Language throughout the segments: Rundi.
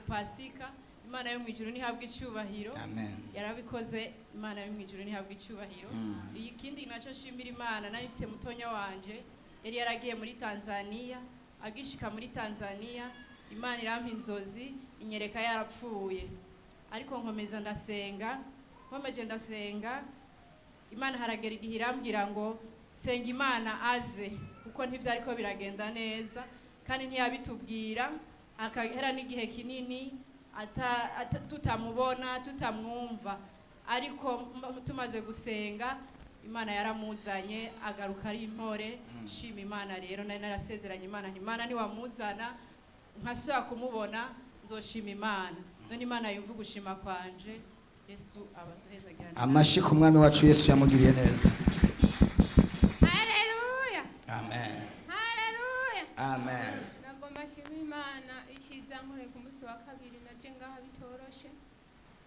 Pasika, Imana yo mu ijuru ntihabwe icyubahiro. Amen. Yarabikoze, Imana yo mu ijuru ntihabwe icyubahiro. Ikindi nacyo nshimira Imana, nayo mfise mutonya wanje yari yaragiye muri Tanzania. Agishika muri Tanzania, Imana irampa inzozi, inyereka yarapfuye, ariko nkomeza ndasenga, nkomeje ndasenga Imana, haragera igihe irambwira ngo senga Imana aze, kuko ntivyariko biragenda neza kandi ntiyabitubwira, akahera n'igihe kinini tutamubona, tutamwumva. Ariko tumaze gusenga, Imana yaramuzanye, agaruka ari impore. Shima Imana rero, nari narasezeranye Imana nti: "Imana, niwamuzana nkasubira kumubona, nzoshima Imana." None Imana yumva ugushima kwanje. Yesu abahezagirane. Amashi ku Mwami wacu Yesu yamugiriye neza. Haleluya. Amen. Haleluya. Amen. Nagomba nshima Imana icyiza nkoreye ku munsi wa kabiri. Naje ngaha bitoroshe,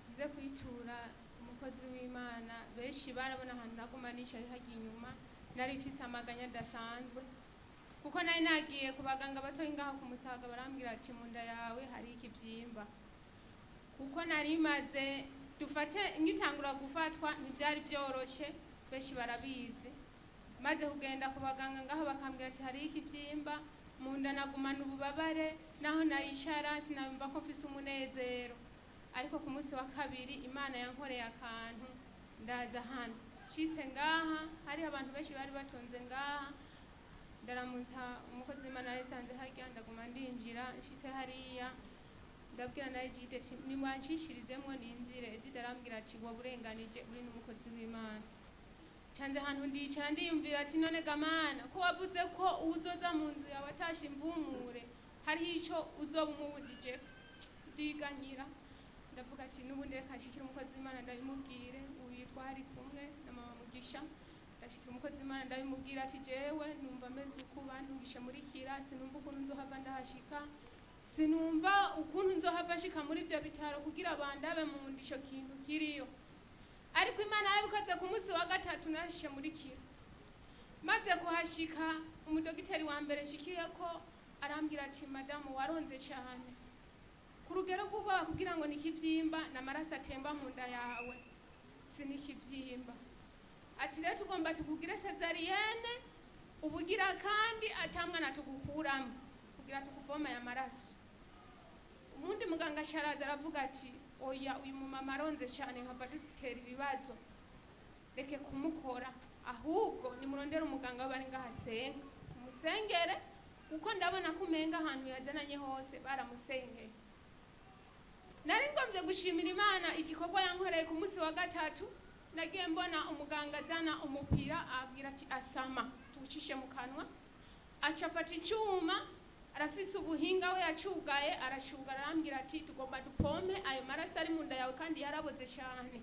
nze kwitura umukozi w'Imana. Benshi barabona ahantu naguma nicaye hajya inyuma, nari mfise amaganya adasanzwe, kuko nari nagiye ku baganga batoyi ngaha ku Musaga, barambwira ati: "Mu nda yawe hari ikibyimba." Kuko nari maze dufate ngitangura gufatwa, ntibyari byoroshe, benshi barabizi. Maze kugenda ku baganga ngaho, bakambwira ati hariho ikibyimba mu nda, nagumana ububabare, naho nayicara sinumva ko mfise umunezero. Ariko ku munsi wa kabiri Imana yankoreye akantu, ndaza hano. Nshitse ngaha, hariho abantu benshi bari batonze ngaha. Ndaramutsa umukozi w'Imana yasanze harya, ndaguma ndinjira. Nshitse hariya, ndabwira nawe Jide ati: "Nimwanshishirizemwo ninzire." Jide arambwira ati: "Wowe urenganije uri n'umukozi w'Imana." Canze ahantu ndicara, ndiyumvira ati: "None gamana, ko wavuze ko uzoza mu nzu yawe atashe imvumure, hariho ico uzoba umubujije?" Ndiganyira, ndavuga ati: "N'ubundi reka nshikire umukozi w'Imana ndabimubwire." Ubu twari kumwe na mama Mugisha. Ndashikira umukozi w'Imana, ndabimubwira ati: "Jewe numva meze uku, bantungishe muri kira, sinumva ukuntu nzohava ndahashika, sinumva ukuntu nzohava nshika muri ibyo bitaro kugira bandabe mu nda ico kintu kiriyo." Ariko Imana yarabikoze. Ku munsi wa gatatu narashishe muri kira. Maze kuhashika, umudogiteri wa mbere nshikiye ko arambwira ati: "Madamu, waronze cyane ku rugero rw'ubwoba kugira ngo nikibyimba, n'amaraso atemba mu nda yawe, si nikibyimba." Ati: "Rero tugomba tukugire césarienne ubugira kandi atamwana tugukuramo kugira tukuvome aya maraso." Umundi muganga asharaza aravuga ati: "Oya, uyu mumama aronze cyane, hava dutera ibibazo, reke kumukora, ahubwo nimurondere umuganga w'abari ngaho asenga, umusengere, kuko ndabona ko umenga ahantu yazananye hose baramusengeye." Nari ngombye gushimira Imana igikorwa yankoreye ku munsi wa gatatu. Nagiye mbona umuganga azana umupira, abwira ati: "Asama tuwucishe mu kanwa." Aca afata icyuma, arafise ubuhinga we yacugaye, aracugara, arambwira ati: "Tugomba dupompe ayo maraso ari mu nda yawe, kandi yaraboze cyane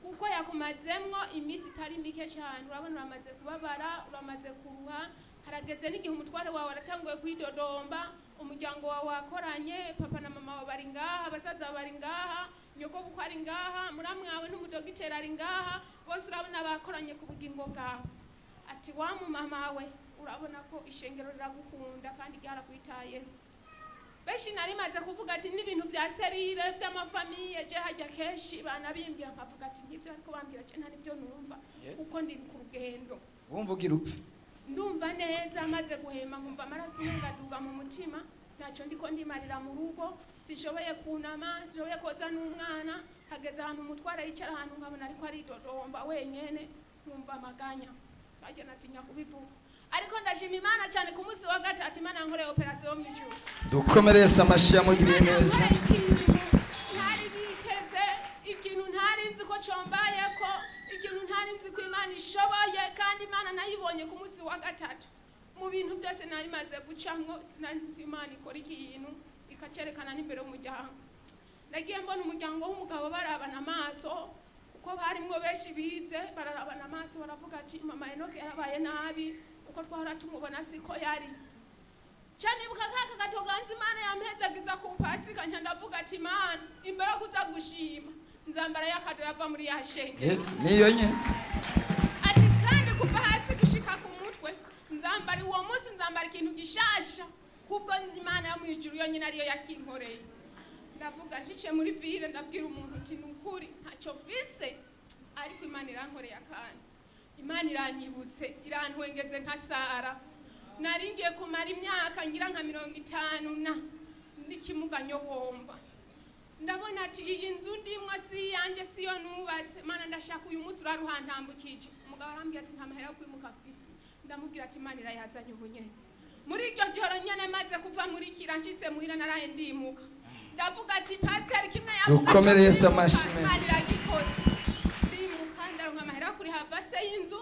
kuko yakumazemwo iminsi itari mike cyane. Urabona uramaze kubabara, uramaze kuruha, harageze n'igihe umutware wawe aratanguye kwidodomba, umuryango wawe wakoranye, papa na mama wawe bari ngaha, abasaza bawe bari ngaha, nyokobukwe ari ngaha, muramwawe n'umudogiteri ari ngaha, bose urabona bakoranye ku bugingo bwawe." Ati: "Wa mumama we, urabona ko ishengero riragukunda kandi ryarakwitayeho." Benshi nari maze kuvuga ati n'ibintu bya cellule by'ama famille, je hajya kenshi banabimbwira, nkavuga ati nk'ibyo ariko bambwira je nta nibyo numva, kuko ndi ku rugendo. Wumva ugira upfe. Ndumva neza maze guhema, nkumva amaraso umenga aduga mu mutima. Ntacyo ndiko ndimarira mu rugo, sishoboye kunama, sishoboye koza n'umwana. Hageze ahantu umutwara yicara ahantu, nkabona ariko aridodomba wenyene, nkumva amaganya kajya, natinya kubivuga. Ariko ndashima Imana cyane, ku munsi wa gatatu Imana yankoreye opération yo mu ijuru. Dukomere Yesu amashi yamugiriye Imana neza. yankoreye ikintu ntari niteze, ikintu ntari nzi ko combayeko, ikintu ntari nzi ko Imana ishoboye, kandi Imana nayibonye ku munsi wa gatatu. Mu bintu byose nari maze gucamwo, sinari nzi ko Imana ikora ikintu ikacerekana n'imbere y'umuryango. Nagiye mbona umuryango w'umugabo barabana amaso, kuko barimwo benshi bize, bararabana amaso, baravuga ati: "Mama Enoke yarabaye nabi, uko twahora tumubona siko yari." Nibuka kaka gatoganza Imana yampezagiza ku Pasika, nca ndavuga ati: "Imana, imbere yo kuza gushima, nzambara y'akado yava muri ya shenge." Niyo nye. Ati kandi kuva hasi gushika ku mutwe nzambara, uwo munsi nzambara ikintu gishasha, kubwo Imana yo mu ijuru yonyine ariyo yakinkoreye. Ndavuga nshiciye muri ville, ndabwira umuntu uti: "Ni ukuri ntacyo mfise, ariko Imana irankoreye akantu, Imana iranyibutse, irantwengeze nka Sara. Nari ngiye kumara imyaka ngira nka 50 na n'ikimuga nyogomba. Ndabona ati iyi nzu ndimwo si iyanjye, siyo nubatse. Mana, ndashaka uyu munsi uraruhantambukije." Umugabo arambwira ati: "Nta mahera yo kwimuka afise." Ndamubwira ati: "Imana irayazanye ubu nyene." Muri iryo joro nyene, maze kuva muri kira, nshitse muhira, naraye ndimuka. Ndavuga ati: "Pasiteri kimwe yavuga Dukomere cyo Yesu kwimuka, amashyi menshi. Imana iragikoze." Ndimuka, ndaronka amahera yo kuriha vase y'inzu.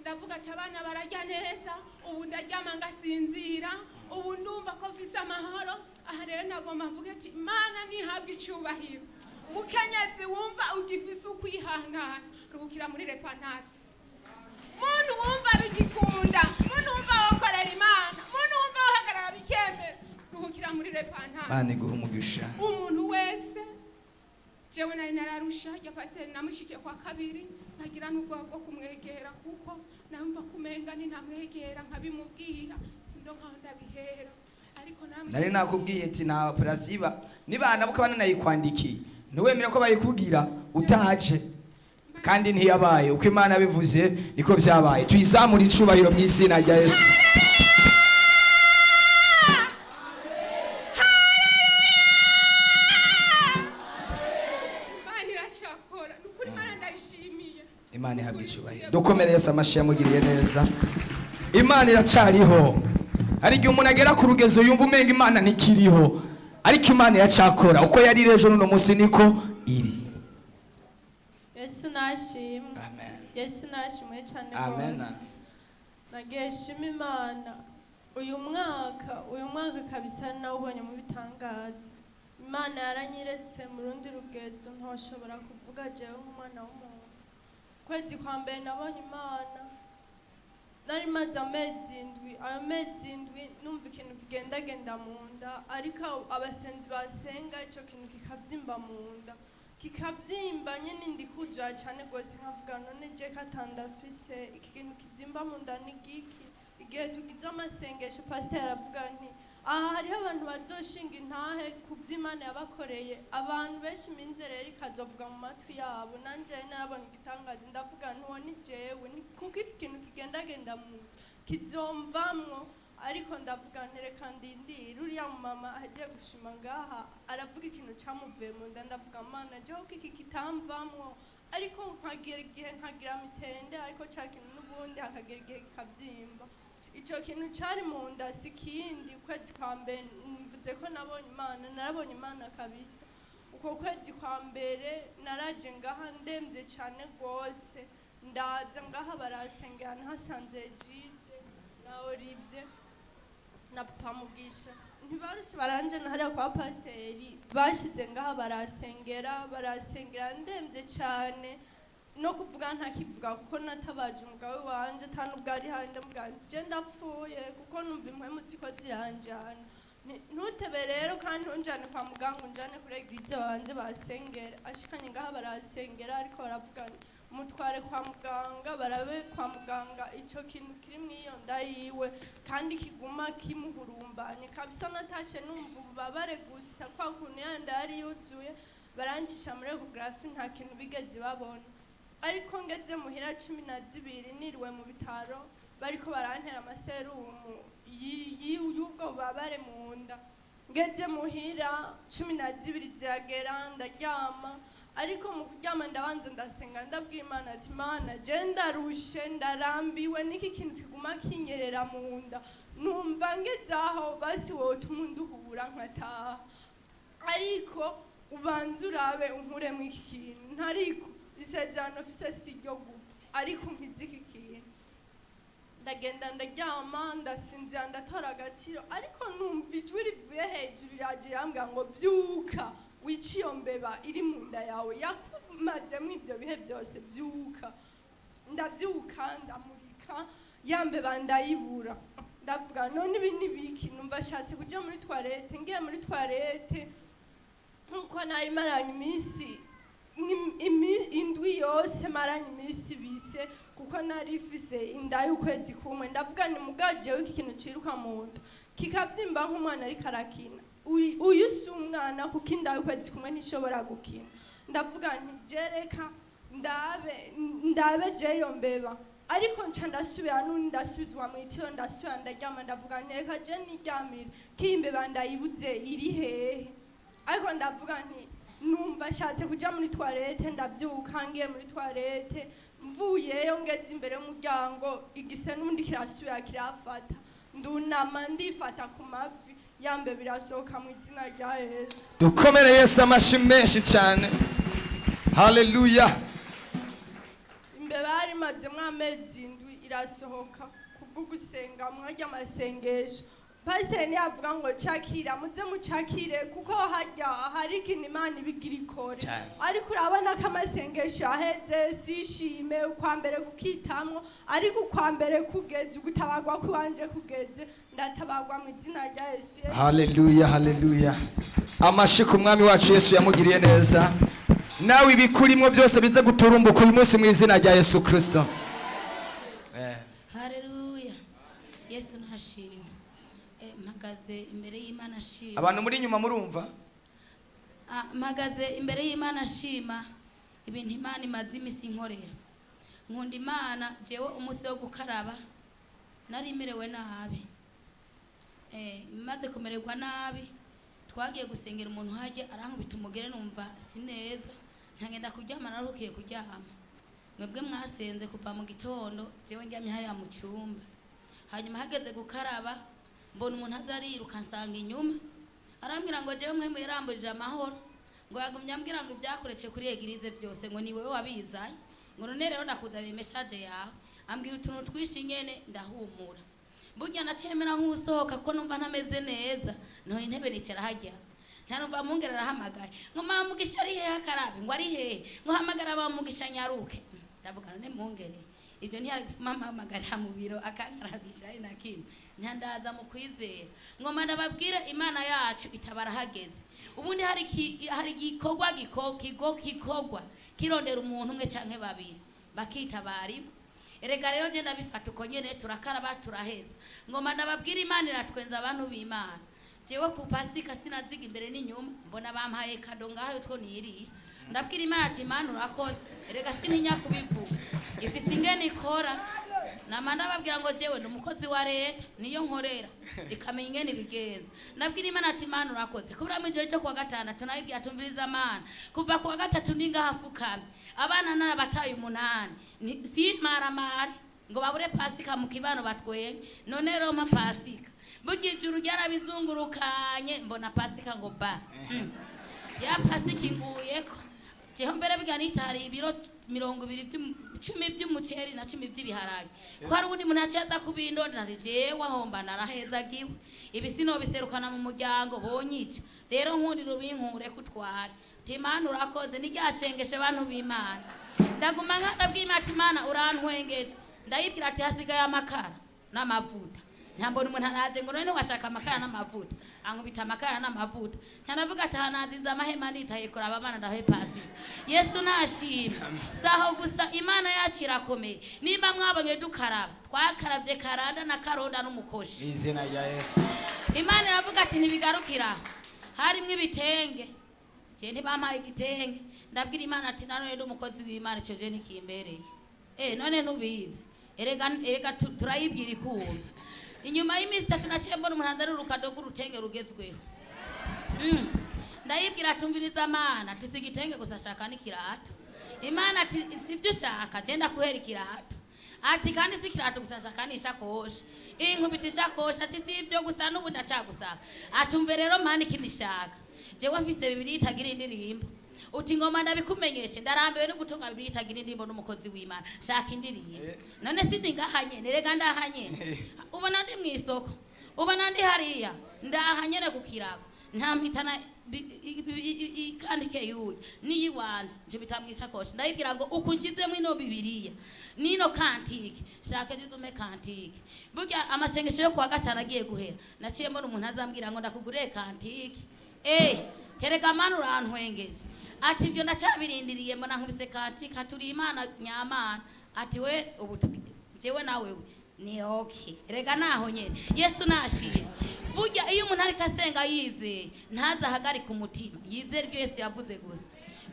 Ndavuga ati: "Abana bararya neza ubu, ndaryama ngasinzira ubu, ndumva ko mfise amahoro." Aha rero nagomba mvuge ati: "Imana ntihabwe icubahiro." Mukenyezi wumva ugifise ukwihangana, ruhukira muri repentance. Muntu wumva bigikunda, muntu wumva wokorera Imana, muntu wumva wohagarara bikemera, ruhukira muri repentance. Imana iguha umugisha. Umuntu wese, jewe nari nararusha rya pasiteri, namushikiye kwa kabiri, nkagira n'ubwoba bwo kumwegera, kuko namva kumenga nintamwegera nkabimubwira sindo nkaho ndabihera, ariko namushikiye. Nari nakubwiye ati nta operasiyo iba, nibanabuka bananayikwandikiye, ntiwemere ko bayikugira utaje, kandi ntiyabaye. Uko Imana yabivuze niko byabaye. Tuyizamure icubahiro mu izina rya Yesu. Imana iracyakora, ni ukuri, Imana ndayishimiye. Imana ihabwa icubahiro. Dukomere Yesu amashyi yamugiriye neza. Imana iracariho. Hari igihe umuntu agera ku rugezo yumva umenga Imana ntikiriho, ariko Imana iracakora. Uko yari iri ejo, n'uno munsi niko iri. Yesu nashimwe. Amen. Yesu nashimwe cyane Amen. rwose. Nagiye shima Imana uyu mwaka, uyu mwaka kabisa nawubonye mu bitangaza. Imana yaranyiretse mu rundi rugezo ntoshobora kuvuga jewe nk'umwana w'umuntu. Kwezi kwa mbere nabonye Imana, nari maze amezi 7. Ayo mezi 7 numva ikintu kigendagenda mu nda, ariko abasenzi basenga ico kintu kikabyimba mu nda, kikabyimba nyine, ndi kuzura cyane rwose. Nkavuga: "None je katandafise iki kintu kibyimba mu nda ni giki?" Igihe tugize amasengesho, pasiteri aravuga nti: "Aha hariho abantu bazoshinga intahe ku by'Imana yabakoreye." Abantu benshi iminzerere ikazovuga mu matwi yabo. Nanje narabonye igitangaza. Ndavuga nti: "Uwo ni jewe." Ni kuko iki kintu kigendagenda mu nda kizomvamwo. Ariko ndavuga nti: "Reka ndindire." Uriya mama agiye gushima ngaha, aravuga ikintu camuvuye mu nda. Ndavuga: "Mana, jeho ko iki kitamvamwo." Ariko nkagira igihe nkagira mitende, ariko ca kintu n'ubundi hakagira igihe kikabyimba. Ico kintu cari mu nda si kindi. Ukwezi kwa mbere mvuze ko nabonye Imana, narabonye Imana kabisa. Uko kwezi kwa mbere naraje ngaha ndemvye cane rwose. Ndaza ngaha barasengera, nahasanze Jide na Olivier na papa Mugisha. Ntibarushe baranje na hariya kwa pasiteri. Bashize ngaha barasengera, barasengera ndemvye cane, no kuvuga ntakivuga, kuko natabaje umugabo wanje ata nubwo ari handi. Ndamubwira nti: "Je ndapfuye, kuko numva impwemu ziko ziranjana." Ntutebe rero kandi ntunjane kwa muganga, unjane kuri église banze basengera. Ashikanye ngaha barasengera, ariko baravuga nti: "Mutware kwa muganga, barabe kwa muganga ico kintu kiri mw'iyo nda yiwe kandi kiguma kimuhurumbanye kabisa." Natashe numva ububabare gusa, kwa kuntu ya nda yari yuzuye. Barancisha muri échographie, nta kintu bigeze babona. Ariko ngeze muhira 12, niriwe mu bitaro bariko barantera amaserumu y'ubwo bubabare mu nda, ngeze muhira 12 ziragera, ndaryama. Ariko mu kuryama ndabanza ndasenga, ndabwira Imana ati: "Imana, je ndarushe, ndarambiwe n'iki kintu kiguma kinyerera mu nda. Numva ngeze aho, basi wotuma unduhura nkataha, ariko ubanze urabe unkuremo iki kintu. Ntariko isezerano mfise si iryo gupfa, ariko unkize iki kintu." Ndagenda ndaryama, ndasinzira, ndatora agatiro, ariko numva ijwi rivuye hejuru riragira rirambwira ngo: "Vyuka, wice iyo mbeba iri mu nda yawe yakumazemo ivyo bihe byose, vyuka." Ndavyuka, ndamurika ya mbeba, ndayibura. Ndavuga: "None ibi ni biki?" Numva ashatse kuja muri toilette. Ngiye muri toilette, nkuko nari maranye iminsi 7 yose, maranye iminsi bise, kuko nari ifise inda y'ukwezi kumwe. Ndavuga ni mugajewe iki kintu ciruka mu nda kikavyimba nk'umwana ariko arakina. Uyu si umwana, kuko inda y'ukwezi kumwe ntishobora gukina. Ndavuga nti jereka ndabe, ndabe jeyo mbeba. Ariko nca ndasubira n'undi, ndasubizwa mu itiro, ndasubira ndaryama. Ndavuga nti reka je niryamire, ko iyi mbeba ndayibuze, iri hehe? Ariko ndavuga nti numva ashatse kuja muri toilette. Ndavyuka, ngiye muri toilette, mvuyeyo ngeze imbere y'umuryango, igise n'undi kirasubira kirafata. Ndunama, ndifata ku mavi, yambe birasohoka mu izina rya Yesu. Dukomere Yesu amashi menshi cyane. Haleluya. Imbeba yari imazemwo amezi 7, irasohoka kubwo gusenga mwarya amasengesho. Pasiteri ntiyavuga ngo cakira, muze mucakire, kuko harya hari ikintu Imana ibigira ikore. Cyane. Ariko urabona ko amasengesho yaheze, sishime ukwa mbere kukitamwo, ariko ukwa mbere kugeze, ugutabagwa kwiwanje kugeze, ndatabagwa mu izina rya Yesu. Haleluya, haleluya! Amashi ku Mwami wacu Yesu yamugiriye neza. Nawe ibikurimo byose bize guturumbuka uyu munsi mu izina rya Yesu Kirisito. Haleluya, Yesu ntashima. Mpagaze imbere y'Imana ashima. Abantu muri inyuma murumva? Ah, mpagaze imbere y'Imana ashima ibintu Imana imaze imisi inkorera. Nkunda Imana. Jewe umunsi wo gukaraba nari merewe nabi. Maze kumererwa nabi, twagiye gusengera umuntu hajya, arankubita umugere, numva si neza, ntagenda kuryama. Naruhukiye kuryama, mwebwe mwasenze kuva mu gitondo, jewe ndyamye hariya mu cyumba. Hanyuma hageze gukaraba, mbona umuntu aza ariruka ansanga inyuma, arambwira ngo jewe mwe muyaramburije amahoro, ngo yagumye ambwira ngo ibyakuretse kuri église byose ngo ni wewe wabizanye, ngo none rero ndakuzaniye message yawe. Ambwira utuntu twinshi nyene, ndahumura. Burya nacemera nk'usohoka ko numva ntameze neza. None intebe nicara hajya, ntanumva mungera arahamagaye ngo mama Mugisha ari hehe, akarabe, ngo ari hehe, ngo hamagara mama Mugisha nyaruke. Ndavuga none mungere ibyo ntiyari mpamagarira mu biro akankarabisha ari na kimwe. Ntandaza mu kwizera ngoma ndababwire, Imana yacu itabara hageze. Ubundi hari igikorwa kigo kikorwa kirondera umuntu umwe canke babiri bakitabara imwe. Erega rero je ndabifata uko nyene, turakaraba, turaheza. Ngoma ndababwira, Imana iratwenza, abantu b'Imana. Jewe ku Pasika sinaziga imbere n'inyuma, mbona bampaye cadeau ngaho utwo niriye. Ndabwira Imana ati Imana urakoze. Erega sintinya kubivuga, ifise ingene ikora. Nama ndababwira ngo jewe ndi umukozi wa leta, niyo nkorera ikamenya ingene ibigenza. Ndabwira Imana ati Imana urakoze. Kubura mw'ijoro ryo kuwa gatandatu, nayibwira tumviriza Mana, kuva kuwa gatatu ningahafukamye, abana narabataye 8, simaramare ngo babure Pasika mu kibano batwenge. None rero mpa Pasika. Burya ijuru ryarabizungurukanye, mbona Pasika ngo ba. Ya Pasika inguyeko. Jeho mbere burya nitari ibiro 20 10 by'umuceri na 10 by'ibiharage, ko hari uwundi muntu yaciye aza kubindondera. Ati jewe ahomba narahezagiwe, ibi sinobiserukana mu muryango, bonyica. Rero nkundira ubinkure kutwara. Ati Imana urakoze. Niryashengeshe, bantu b'Imana, ndaguma nkandabwira Imana ati Imana urantwengeje. Ndayibwira ati hasigaye amakara n'amavuta. Ntambona umuntu araje ngo none washaka amakara n'amavuta, ankubita amakara n'amavuta. Ntanavuga ati hanaziza amahema, nitaye kuraba abana, ndahe Pasika. Yesu nashima. Saho gusa, Imana yacu irakomeye. Nimba mwabonye dukaraba, twakaravye karanda na karonda n'umukoshi. Izina rya Yesu. Imana iravuga ati ntibigarukira aho, harimwo ibitenge. Je ntibampaye igitenge. Ndabwira Imana ati nanone ndi umukozi w'Imana, ico je ntikimbereye. None ntubizi? Erega erega turayibwira ikumva. Inyuma y'iminsi 3 naciye mbona umuntu azana urukado rw'urutenge rugezweho. Ndayibwira tumviriza Mana, ati si igitenge gusa, shaka n'ikirato. Imana ati sivyo ushaka, je ndakuhera ikirato. Ati kandi si ikirato gusa, shaka n'ishakoshi. Inkubita ishakoshi. Ati si ivyo gusa, n'ubu ndacagusaba. Ati umve rero Mana, ikindi shaka, jewe mfise bibiri itagira indirimbo. Uti ngoma ndabikumenyeshe, ndarambiwe no gutunga bibiri itagira indirimbo n'umukozi w'Imana, shaka indirimbo. None sindi ngaha nyene? Rega ndaha nyene, ubona ndi mw'isoko, ubona ndi hariya, ndaha nyene ku kirago. Ntampitana ikandike yuya niyiwanje, njibita mw'ishakoshi. Ndayibwira ngo uku nshizemwo ino Bibiliya nino cantique, shaka ndizume cantique. Burya amasengesho yo kuwa gatanu agiye guhera, naciye mbona umuntu azambwira ngo ndakugurire cantique. Terega Mana urantwengeje. Ati ibyo ndacabirindiriye, mbona nkubise cantique. Haturi Imana nyamana. Ati we ubu jewe nawe we ni okay. Rega naho nyene Yesu nashimye. Burya iyo umuntu ariko asenga yizeye, ntazahagarike umutima, yizere ibyo Yesu yavuze gusa.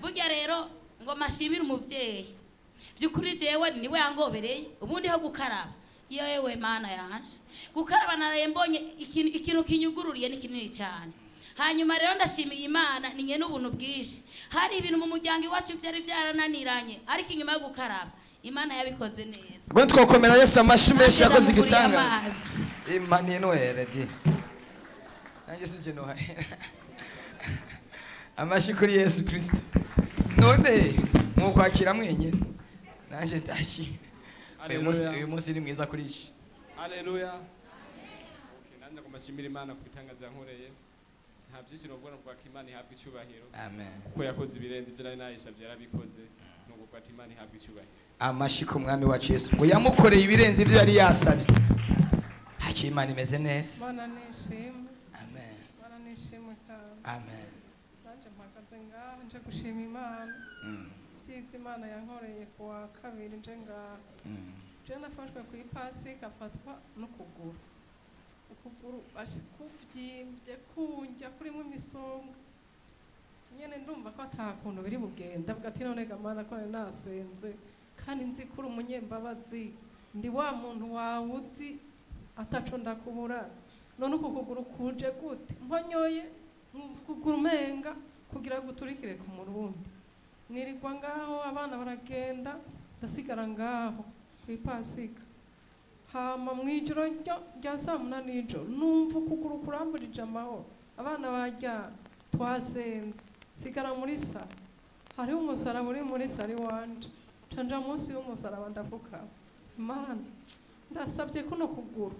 Burya rero ngo mashimire umuvyeyi, by'ukuri jewe niwe yangobereye ubundi ho gukaraba. Yewe Mana yanje, gukaraba naraye mbonye ikintu kinyugururiye, ni kinini cyane. Hanyuma rero ndashimiye Imana ni nyene ubuntu bwinshi. Hari ibintu mu muryango iwacu byari byarananiranye, ariko inyuma yo gukaraba Imana yabikoze neza. Ubwo twokomera Yesu amashyi menshi, yakoze Ndamuguriye igitangaza. amazi. Emmanuel di nanjye sije nohahera. Amashyi kuri Yesu Kristo. None mukwakira mwenyine, nanjye ndakira uyu munsi. Haleluya. Uyu munsi ni mwiza kuri iki. Haleluya. Okay, nanjye ngomba nshimira Imana ku bitangaza yankoreye. Nta byinshi novuga, novuga ko Imana ihabwa icyubahiro. Amen. Kuko yakoze ibirenze ibyo nari nayisabye, yarabikoze. Nuko ati Imana ihabwa icyubahiro. Amashyi ku Mwami wacu Yesu, ngo yamukoreye ibirenze ibyo yari yasabye. Hakiri Imana imeze neza. Mana nishimwe. Amen. Mana nishimwe kandi. Amen. Nanjye mpagaze ngaha nje gushima Imana ibyiza Imana yankoreye ku wa kabiri nje ngaha. Je nafashwe ku ipasika, afatwa n'ukuguru, ukuguru kuvyimbye, kunjya kurimo imisonga nyene. Ndumva ko ata kuntu biri bugenda. Avuga ati: "None ga Mana, ko nari nasenze kandi nzi ko uri umunyembabazi, ndi wa muntu wawe uzi ataco ndakubura, none uku kuguru kuje gute?" Mponyoye nkumva ukuguru umenga kugira ngo uturikire ku murundi. Nirirwa ngaho, abana baragenda, ndasigara ngaho ku ipasika. Hama mw'ijoro rya saa 8 y'ijoro numva ukuguru kuramburije amahoro. Abana baryana, twasenze, sigara muri saro. Hariho umusaraba uri muri saro iwanje, nca nja munsi y'umusaraba, ndapfukama: "Mana, ndasabye kuno kuguru,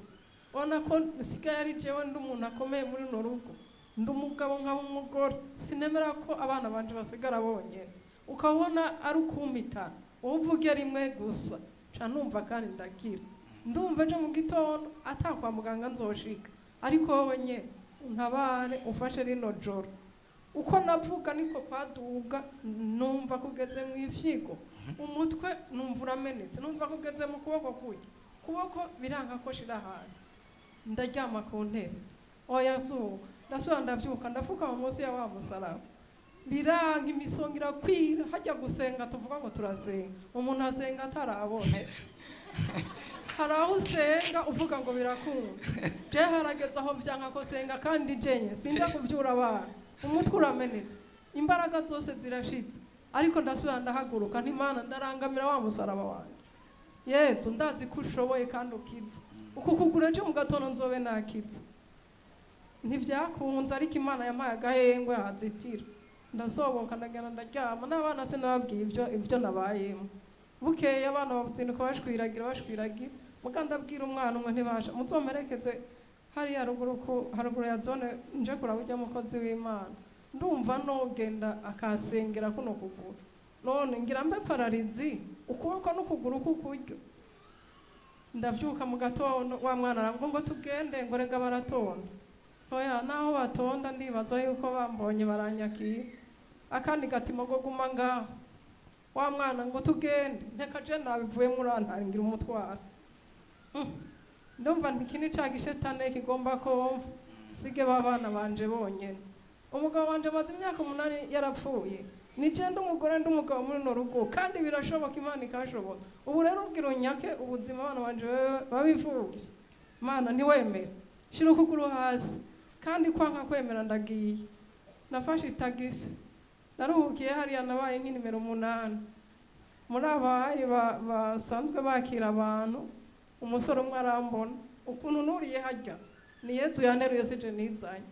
ubona ko nsigaye ari jewe ndi umuntu akomeye muri runo rugo, ndi umugabo nkaba umugore, sinemera ko abana banje basigara bonyene, ukabona ari ukumpitana, wowe uvuge rimwe gusa." Nca numva kandi ndakira. Ndumva ejo mu gitondo ata kwa muganga nzoshika, ariko wowe nyene untabare, ufashe rino joro. Uko navuga niko kwaduga, numva kugeze mu ifyigo, umutwe numva uramenetse, numva kugeze mu kuboko, kurya kuboko biranga ko shira hasi. Ndaryama ku ntebe, oya zuba. Ndasubira ndavyuka, ndafukama munsi ya wa musaraba, biranga, imisonga irakwira. Hajya gusenga tuvuga ngo turasenga, umuntu asenga atarabona. Hari aho usenga uvuga ngo birakunda, je harageze aho vyanka ko senga, kandi jenye sinja kuvyura abana. Umutwe uramenetse, imbaraga zose zirashitse, ariko ndasubira ndahaguruka ntimana, ndarangamira wa musaraba wanjye: "Yezu, ndazi ko ushoboye kandi ukiza, uku kuguru ejo mu gatondo nzobe nakize." Ntibyakunze, ariko Imana yampaye agahengwe hazitira, ndasohoka, ndagenda ndaryama. N'abana sinababwiye ibyo nabayemo. Bukeye abana bazinduka bashwiragira bashwiragira, muga ndabwira umwana umwe: "Ntibasha, muzomerekeze hariya haruguru, ku haruguru ya zone, nje kuraba ujya mukozi w'Imana, ndumva nogenda akasengera kuno kuguru. None ngira mbe paralysé ukuboko n'ukuguru k'ukuryo." Ndavyuka mu gatondo, wa mwana aravuga ngo tugende, ngo rega baratonda. Oya, naho batonda ndibaza yuko bambonye baranyakiye. Akandi gatima ngo guma ngaho. Wa mwana ngo tugende, nteka je nabivuyemo, urantangira umutwaro. Ndumva nti iki ni ca gishetane kigomba komva sige b'abana banje bonyene. Umugabo wanje amaze imyaka 8 yarapfuye, ni je ndi umugore, ndi umugabo muri runo rugo, kandi birashoboka, Imana ikashoboka. Ubu rero ubwira unyake ubuzima, abana banje babivubye. Mana, ntiwemere, shira ukuguru hasi. Kandi kwanka kwemera, ndagiye, nafashe itagisi, naruhukiye hariya, nabaye nk'inimero 8 muri abahayi basanzwe bakira abantu. Umusore umwe arambona ukuntu nuriye harya, ni Yezu yanteruye, sije nizanye.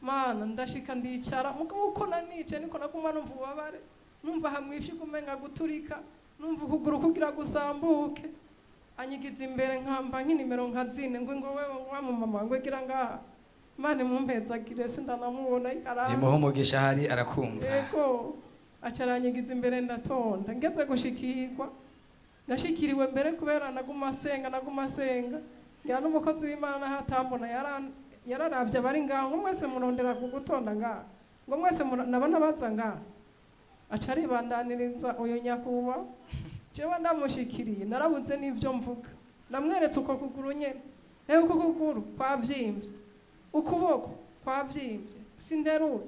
Mana, ndashika ndicara, mugabo uko nanicaye niko naguma numva ububabare, numva hamwishiga umenga guturika, numva ukuguru kugira gusambuke. Anyigiza imbere, nkamba nk'inimero nka zine, ngo wewe, ngo wa mumama, ngo gira ngaha. Imana imumpezagire, sindanamubona ikaranze. Imuhe umugisha, ahari arakumva. Yego, aca aranyigiza imbere, ndatonda, ngeze gushikirwa, nashikiriwe mbere kubera naguma asenga, naguma asenga. Ngira n'umukozi w'Imana naho atambona, yararavye abari ngaho, ngo mwese murondera ku gutonda ngaha, ngo mwese nabona baza ngaha. Aca aribandaniriza uyu nyakubahwa. Jewe ndamushikiriye, narabuze n'ivyo mvuga. Namweretse uko kuguru nyene, ewe uko kuguru kwavyimbye. Ukuboko kwabyimbye, sinterura,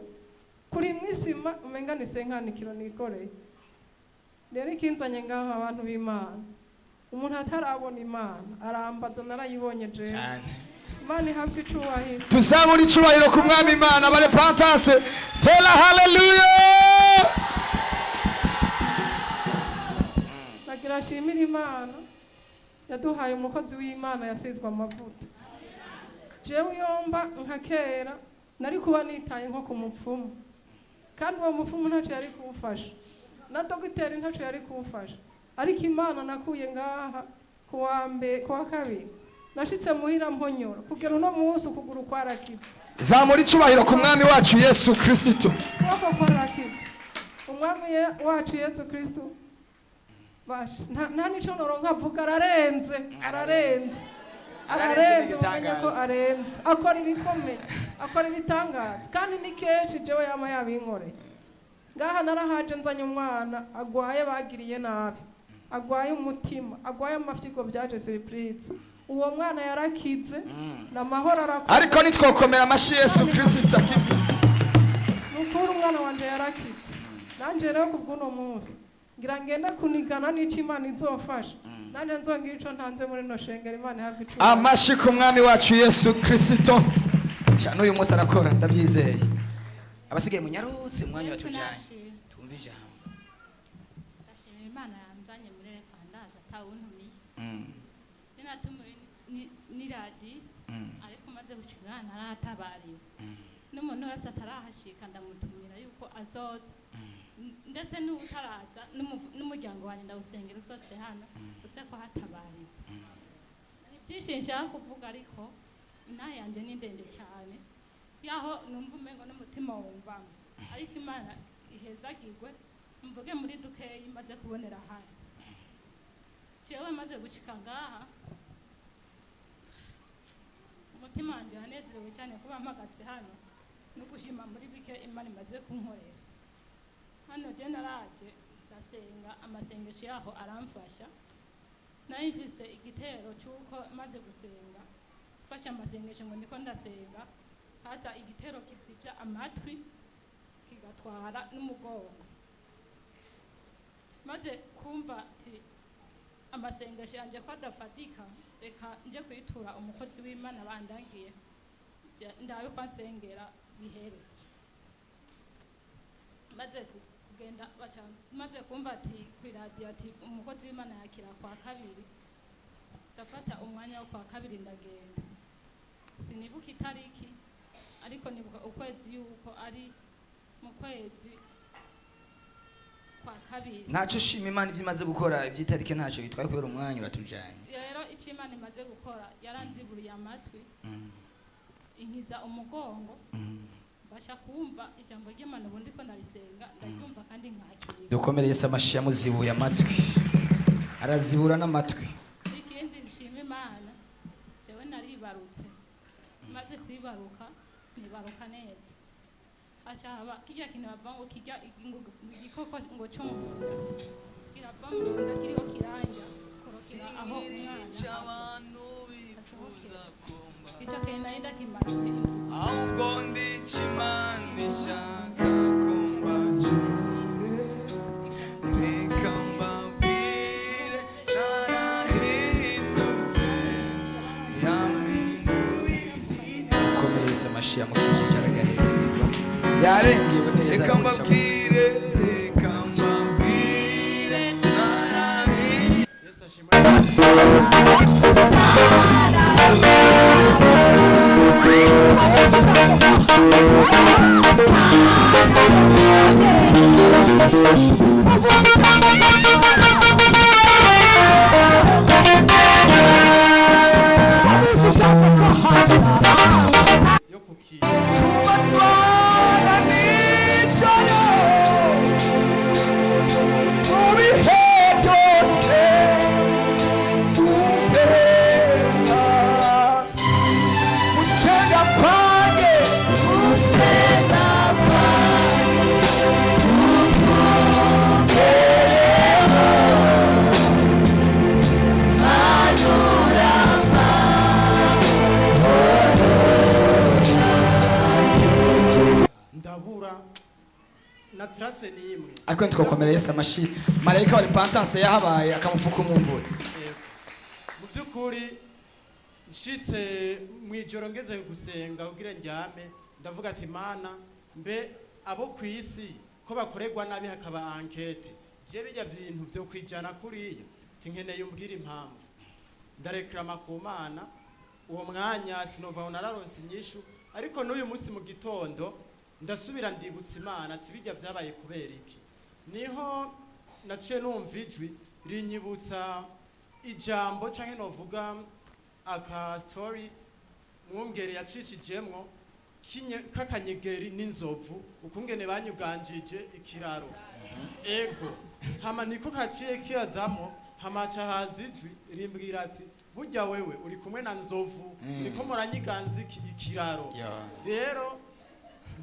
kuri mwisima umenga ni senkanikiro nikoreye. Rero ikinzanye ngaho, abantu b'Imana, umuntu atarabona Imana arambaza, narayibonye jewe. Imana ihabwe icubahiro. Tuzamura icubahiro ku Mwami Imana. Barepantase tera haleluya. Nagira nshimire Imana yaduhaye umukozi w'Imana yasizwe amavuta. Jewe yomba nka kera nari kuba nitaye nko ku mupfumu, kandi uwo mupfumu ntacyo yari kumufasha, na dogiteri ntacyo yari kumufasha. Ariko Imana nakuye ngaha ku wa mbere, ku wa kabiri nashitse muhira mponyora, kugera uno munsi ukuguru kwarakize. Zamura icubahiro ku Mwami wacu Yesu Kristo. Ukuboko kwarakize. Umwami wacu Yesu Kristo, basha nta nico noronka avuga, ararenze, ararenze, ararenze. Umenye ko arenze, akora ibikomeye, akora ibitangaza, kandi ni kenshi jewe yama yabinkoreye. Ngaha narahaje nzanye umwana agwaye, bagiriye nabi, agwaye umutima, agwaye amafyigo, byaje surprise. Uwo mwana yarakize n'amahoro, arakora. Ariko nitwokomera amashi Yesu Kristo akize? Nukuri umwana wanje yarakize. Nanje rero kubw'uno munsi ngira ngende kunigana n'ico Imana izofasha, nanje nzongira ico ntanze muri no shengero. Imana ihabwe icubahiro. Amashi ku Mwami wacu Yesu Kristo. Sha, n'uyu munsi arakora, ndabyizeye. Abasigaye munyarutse, umwanya Yesu uratujanye. nashimwe. Twumve ijambo. Ndashimira Imana yanzanye muri repandazi atawuntumiye. Ninatumiwe n'iradi, ariko maze gushika ngaha ntarahatabariwe. N'umuntu wese atarahashika ndamutumira yuko azoza, ndetse n'utaraza n'umuryango wanjye ndawusengera uzoze hano uze kuhatabarirwa. Ni byinshi nshaka kuvuga, ariko inaha yanjye ni ndende cyane, yaho numva umengo n'umutima wumvamo. Ariko Imana ihezagirwe. Mvuge muri dukeyi maze kubonera hano. Jewe maze gushika ngaha umutima wanjye wanezerewe cyane kuba mpagaze hano no gushima muri bike Imana imaze kunkorera hano. Je naraje ndasenga, amasengesho yaho aramfasha. Nari mfise igitero cy'uko maze gusenga, mfashe amasengesho ngo ndiko ndasenga, haza igitero kizibya amatwi kigatwara n'umugongo. Maze kumva ati amasengesho yanjye ko adafatika, reka nje kuyitura umukozi w'Imana bandangiye, ndabe ko ansengera bihere. Maze kugenda baca, maze kumva ati ku iradiyo ati umukozi w'Imana yakira kwa kabiri, ndafata umwanya wo kwa kabiri ndagenda. Sinibuka itariki, ariko nibuka ukwezi yuko ari mu kwezi kwa kabiri. Ntacyo, shima Imana ibyo imaze gukora. Iby'itariki ntacyo bitwaye kubera umwanya uratujanye. Rero icyo Imana imaze gukora, yaranziburiye amatwi, inkiza umugongo, mbasha kumva ijambo ry'Imana. Ubundi ko ndarisenga ndaryumva kandi nkakira. Dukomere Yesu amashi. Yamuzibuye amatwi, arazibura n'amatwi. Ikindi nshima Imana, jewe naribarutse. Maze kwibaruka nibaruka neza, haca haba kirya kintu bava ngo kirya ngo igikoko ngo cyo mu nda kirava mu nda, kiriho kiranja korokera aho umwana asohokera. Icyo kintu nari ndakimara muri indwi. Ahubwo ndica Imana ishaka kumbaca, reka mbabwire, narahindutse, yampinduye isi. Dukomere Yesu amashi. Yamukijije, aragahezegirwa, yarengewe neza. Reka mbabwire, reka mbabwire, narahindutse. Yesu ashimwe. Yo kuki Kubatwara nijoro mu bihe byose, ubera gusenga kwanjye, gusenga kwanjye. Repentance ni imwe. Ariko ntitwakomera Yesu amashi, marayika wa repentance yahabaye akamupfuka umwumvura. Yego. Mu by'ukuri, nshitse mu ijoro ngeze gusenga kugira ndyame, ndavuga ati: "Mana, mbe abo ku isi ko bakorerwa nabi hakaba enquête, je bijya bintu byo kwijana kuriya, ati nkeneye umbwire impamvu." Ndarekrama ku Mana. Uwo mwanya sinova aho nararonse inyishu, ariko n'uyu munsi mu gitondo ndasubira ndibutsa Imana ati: "Bijya vyabaye kubera iki?" Niho naciye numva ijwi rinyibutsa ijambo, canke novuga aka story mwungere yacishijemwo k'akanyegeri n'inzovu, ukungene banyuganjije ikiraro. Ego, hama niko kaciye kiyazamo, hama haca haza ijwi rimbwira ati: "Burya wewe uri kumwe na nzovu, niko muranyiganza ikiraro." Rero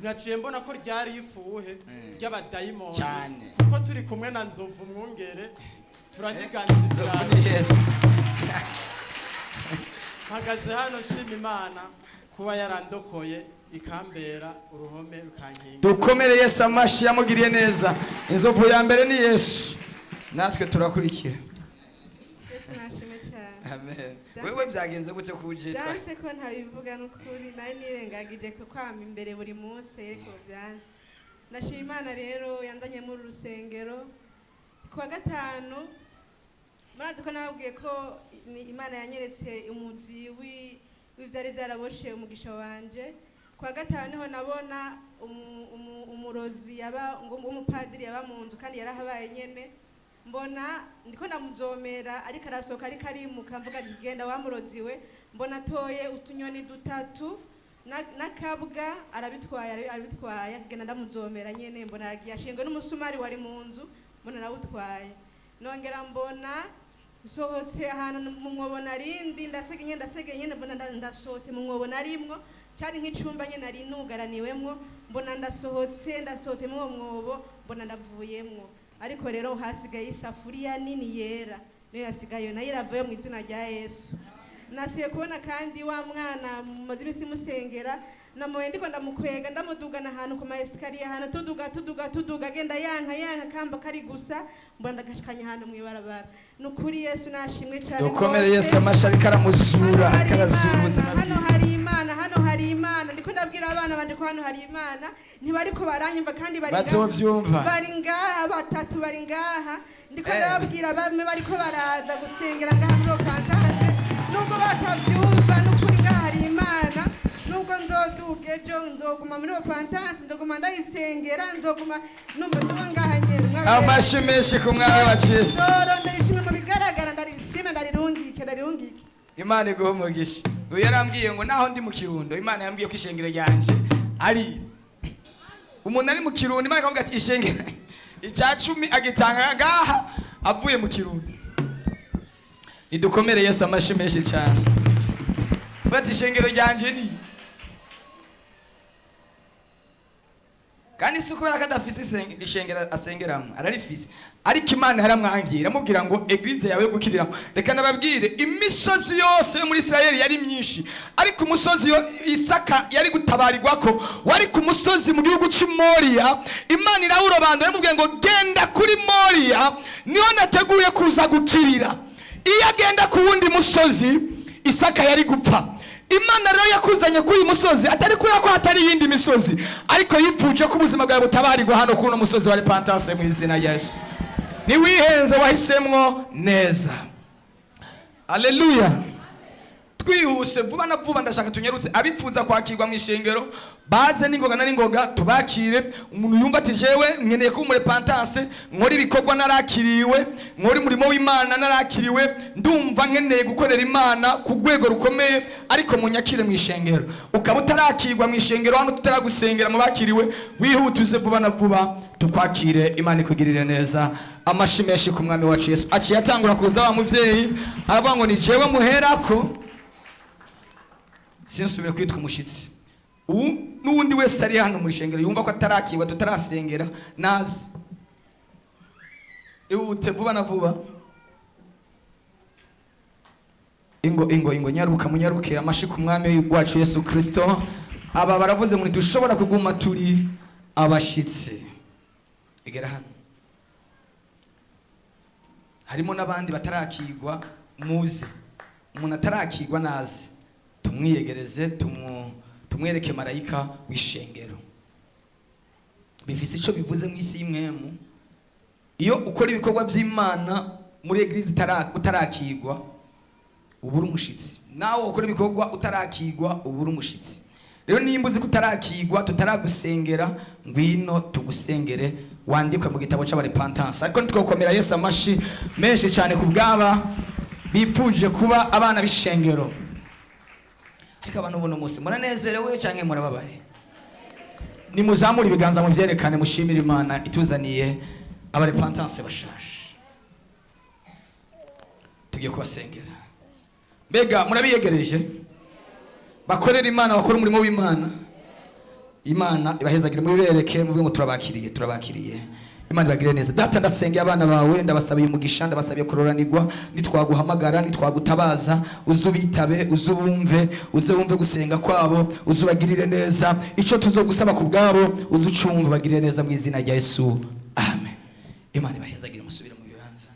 naciye mbona ko ryari ifuhe ry'abadayimoni, kuko turi kumwe na nzovu mwungere, turanyiganza ikiraro. Ni Yesu. Mpagaze hano nshima Imana kuba yarandokoye, ikambera uruhome, rukankinga. Dukomere Yesu amashi yamugiriye neza. Inzovu ya mbere ni Yesu, natwe turakurikira. Yesu nashime cyane. Amen. Wewe byagenze gute kuje? Byanse ko ntabivuga n'ukuri, nari nirengagije ko kwama imbere buri munsi, ariko byanse. Ndashima Imana rero yanzanye muri uru rusengero. Ku wa gatanu, murazi ko nababwiye ko Imana yanyeretse umuzi w'ivyari vyaraboshe umugisha wanje. Ku wa gatanu niho nabona umurozi yaba ngo umupadiri yaba mu nzu, kandi yarahabaye nyene. Mbona ndiko ndamuzomera, ariko arasohoka, ariko arimuka. Mvuga nti: "Genda wamurozi we." Mbona atoye utunyoni dutatu n'akabwa, arabitwaye, arabitwaye, akagenda. Ndamuzomera nyene, mbona aragiye ashingwe n'umusumari wari mu nzu, mbona arawutwaye. Nongera mbona nsohotse ahantu mu mwobo narindi, ndasega ndasega nyene, mbona ndasohotse mu mwobo narimwo. Cyari nk'icumba nyene nari nugaraniwemwo. Mbona ndasohotse, ndasohotse muri uwo mwobo, mbona ndavuyemwo, ariko rero hasigaye isafuriya nini yera, niyo yasigaye, nayo iravuye mu izina rya Yesu. Nasubiye kubona kandi wa mwana mumaze iminsi musengera, namuye ndiko ndamukwega, ndamudugana ahantu ku ma escaliers, ahantu tuduga tuduga tuduga, agenda yanka yanka, kamba kari gusa, mbona ndagashikanya ahantu mw'ibarabara. Ni ukuri Yesu nashimwe cyane Dukomere rwose. Yesu amashi, ariko aramuzura, Hano ariko hari arazura Imana, ubuzima hano bwiwe. hari Imana, hano hari Imana. Ndiko ndabwira abana banje ko hano hari Imana, ntibariko baranyumva kandi bari ngaha. Bazovyumva. Bari ngaha batatu, bari ngaha. Ndiko ndababwira bamwe bariko baraza gusengera ngaha muri Repentance, nubwo batavyumva, n'ukuri ngaha hari Imana. Nubwo nzoduga ejo, nzoguma muri Repentance, nzoguma ndayisengera, nzoguma numva nduba ngaha nyene. Amashi menshi ku mwami wacu Yesu. Nzorondera ishimwe mu bigaragara, ndarishime, ndarirungike, ndarirungike. Imana iguhe umugisha. Uyu yarambwiye ngo naho ndi mu Kirundo, Imana yambwiye ko ishengero ryanje ari umuntu ari mu Kirundo. Imana ikavuga ati ishengero icya cumi agitanga ngaha avuye mu Kirundo. Nidukomere Yesu amashi menshi cyane. Bati ishengero ryanje ni kandi si ukubera ko adafise ishengero asengeramo, ararifise, ariko Imana yaramwangiye, iramubwira ngo église yawe yo gukiriramo. Reka nababwire, imisozi yose yo muri Isirayeli yari myinshi, ariko umusozi Isaka yari gutabarirwako wari ku musozi mu gihugu cy'i Moriya. Imana irawurobandura, iramubwira ngo genda kuri Moriya, niho nateguye kuza gukirira. Iyo agenda ku wundi musozi, Isaka yari gupfa. Imana rero yakuzanye kuri uyu musozi atari kubera ko hatari iyindi misozi, ariko yipfuje ko ubuzima bwawe butabarirwa hano kuri uno musozi wa Repentance mu izina rya Yesu. Ntiwihenze, wahisemwo neza. Aleluya. Twihuse vuba na vuba, ndashaka tunyarutse. Abipfuza kwakirwa mu ishengero baze n'ingoga na n'ingoga, tubakire. Umuntu yumva ati jewe nkeneye kuba umurepentance, nkora ibikorwa narakiriwe, nkora umurimo w'Imana narakiriwe, ndumva nkeneye gukorera Imana ku rwego rukomeye, ariko munyakire mu ishengero. Ukaba utarakirwa mu ishengero hano, tutaragusengera mu bakiriwe, wihute uze vuba na vuba tukwakire. Imana ikugirire neza. Amashi menshi ku mwami wacu Yesu. Aciye atangura kuza wa muvyeyi, aravuga ngo ni jewe muherako, sinsubire kwitwa umushitsi. Ubu n'uwundi wese ari hano mu ishengero yumva ko atarakirwa, tutarasengera, naze ihute vuba na vuba. Ingo, ingo, ingo, nyaruka, munyaruke. Amashi ku mwami wacu Yesu Kristo. Aba baravuze ngo ntidushobora kuguma turi abashitsi. Egera hano. Harimo n'abandi batarakigwa, muze. Umuntu atarakigwa naze tumwiyegereze, tumwereke marayika w'ishengero. Bifise ico bivuze mu isi y'imwemu. Iyo ukora ibikorwa by'Imana muri église utarakigwa, ubura umushitsi. Nawe ukora ibikorwa utarakigwa, ubura umushitsi. Rero nimba uzi ko utarakigwa, tutaragusengera, ngwino tugusengere, wandikwe mu gitabo c'abarepentance. Ariko ntitwokomera Yesu amashi menshi cyane ku bw'aba bipfuje kuba abana b'ishengero? Ariko abantu buno munsi muranezerewe canke murababaye? Nimuzamure ibiganza muvyerekane, mushimire Imana ituzaniye abarepentance bashasha. Tugiye kubasengera. Mbega murabiyegereje? Bakorera Imana, bakora umurimo w'Imana. Imana ibahezagire. Mubibereke, muvuge ngo turabakiriye, turabakiriye. Imana ibagirire neza. Data, ndasengeye abana bawe, ndabasabiye umugisha, ndabasabiye kuroranirwa. Nitwaguhamagara, nitwagutabaza, uze ubitabe, uze ubumve, uze wumve gusenga kwabo, uze ubagirire neza. Ico tuzogusaba ku bwabo uze ucumve, ubagirire neza mu izina rya Yesu, amen. Imana ibahezagire, musubire mu bibanza.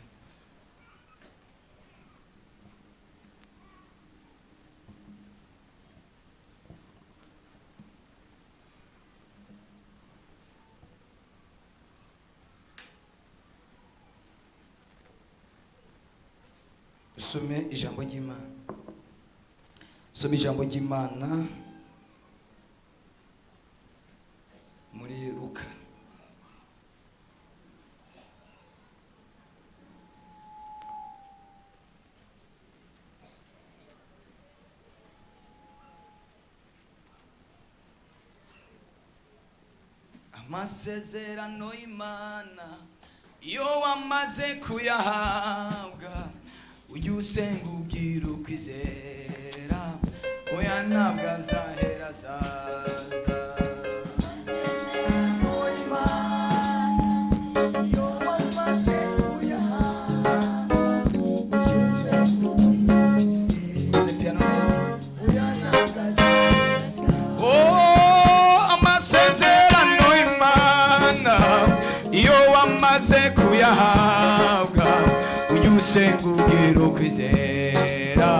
Usome ijambo ry'Imana, usome ijambo ry'Imana muri Luka. Amasezerano y'Imana iyo wamaze kuyahabwa, ujye usenga ubwira ukwizera, oya ntabwo azahera azaza. Amasezerano y'Imana iyo wamaze kuyahabwa, ujye usenga ubwira ukwizera, Ze piano neza. Oya ntabwo azahera azaza. Oh, amasezerano y'Imana iyo wamaze kuyahabwa, ujye usenga ubwira ukwizera,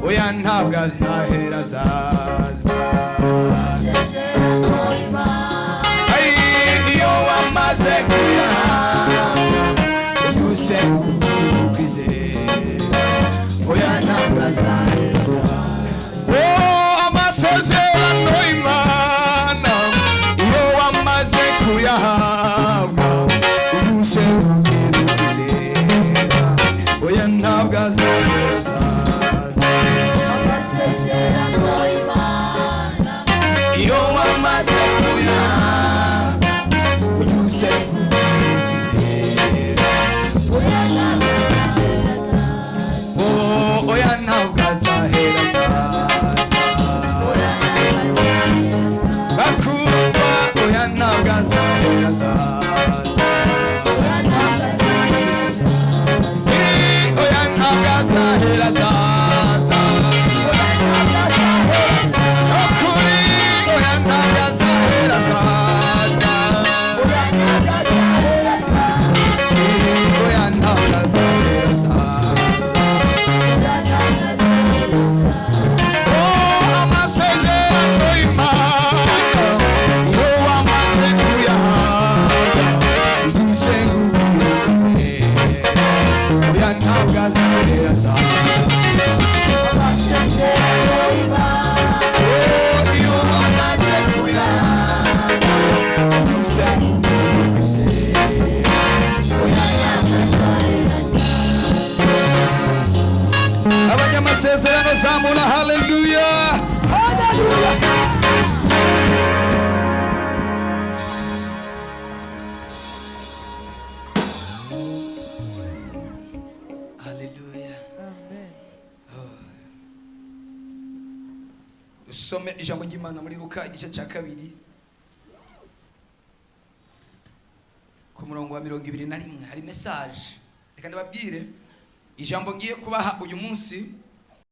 oya ntabwo azahera azaza. Amasezerano y'Imana Ai, iyo wamaze kuyahabwa, ujye usenga ubwira ukwizera, oya ntabwo azahera azaza. Oh, amasezerano y'Imana iyo wamaze kuyahabwa, ujye usenga ubwira ukwizera, oya ntabwo azahera azaza. Amasezerano y'Imana Iyo wamaze kuyahabwa, ujye usenga ubwira ukwizera, oya ntabwo azahera azaza. Oh, oya ntabwo azahera azaza. Oya ntabwo azahera azaza. Bakundwa, oya ntabwo azahera azaza. Oya ntabwo azahera azaza. Oya ntabwo azahera azaza. Oya ntabwo azahera azaza. Ukuri, oya ntabwo azahera azaza. Oya ntabwo azahera azaza. Oya ntabwo azahera azaza. Oya ntabwo azahera azaza. Oh, amasezerano y'Imana iyo wamaze kuyahabwa, ujye usenga ubwira ukwizera, oya ntabwo azahera azaza. Amasezerano y'Imana Oh, iyo wamaze kuyahabwa, ujye usenga ubwira ukwizera, oya ntabwo azahera azaza. Abanyamasezerano, zamura haleluya, haleluya. Haleluya. Dusome ijambo ry'Imana muri Luka igice cya 2 ku murongo wa 21. Hari message. Reka ndababwire ijambo ngiye kubaha uyu munsi.